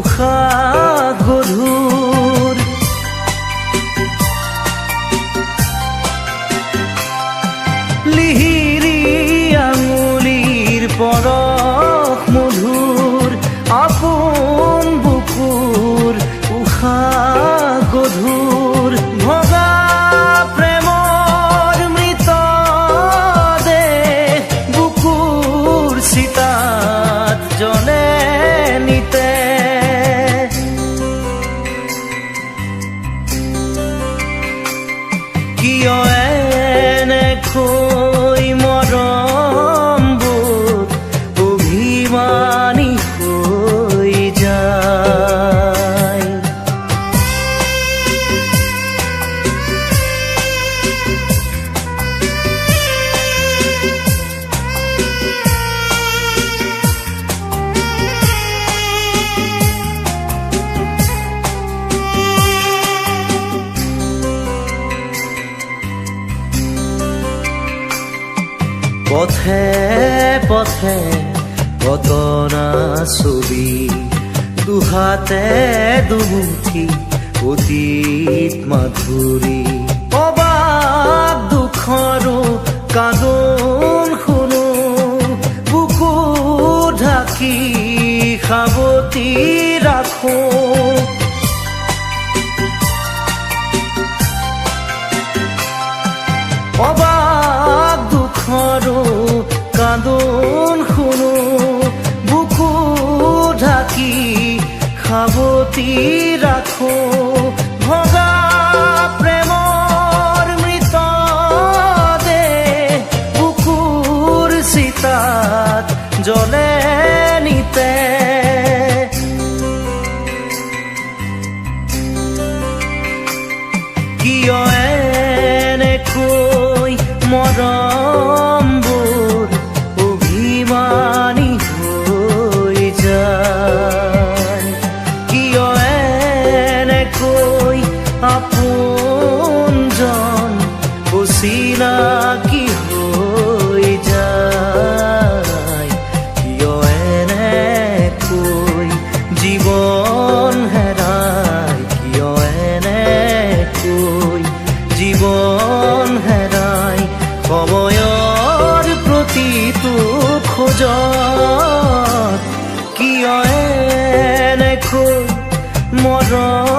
উশাহ গধুৰ। লিহিৰি আঙুলিৰ পৰশ মধুৰ, আপোন বুকুৰ উশাহ গধুৰ। ভগা প্ৰেমৰ মৃত দেহ বুকুৰ চিতাত জ্বলে নিতে। কিয় এনেকৈ মৰমবোৰ অভিমানী হৈ যায়? পথে পথে কত না ছবি, দুহাতে দুমুঠি অতীত মাধুৰী। অবাক দুখৰো কান্দোন শুনো, বুকু ঢাকি সাৱটি ৰাখো। অবাক দুখৰো কান্দোন শুনো, বুকু ঢাকি সাৱটি ৰাখো। ভগা প্ৰেমৰ মৃত দেহ বুকুৰ চিতাত জ্বলে নিতে। কিয় এনেকৈ মৰমবোৰ অভিমানী হৈ যায়? কিয় এনেকৈ আপোনজন অচিনাকি হৈ যায়? কিয় এনেকৈ জীৱন হেৰাই, কিয় এনেকৈ জীৱন হেৰাই সময়ৰ প্ৰতিটো খোজত? কিয় এনেকৈ মৰম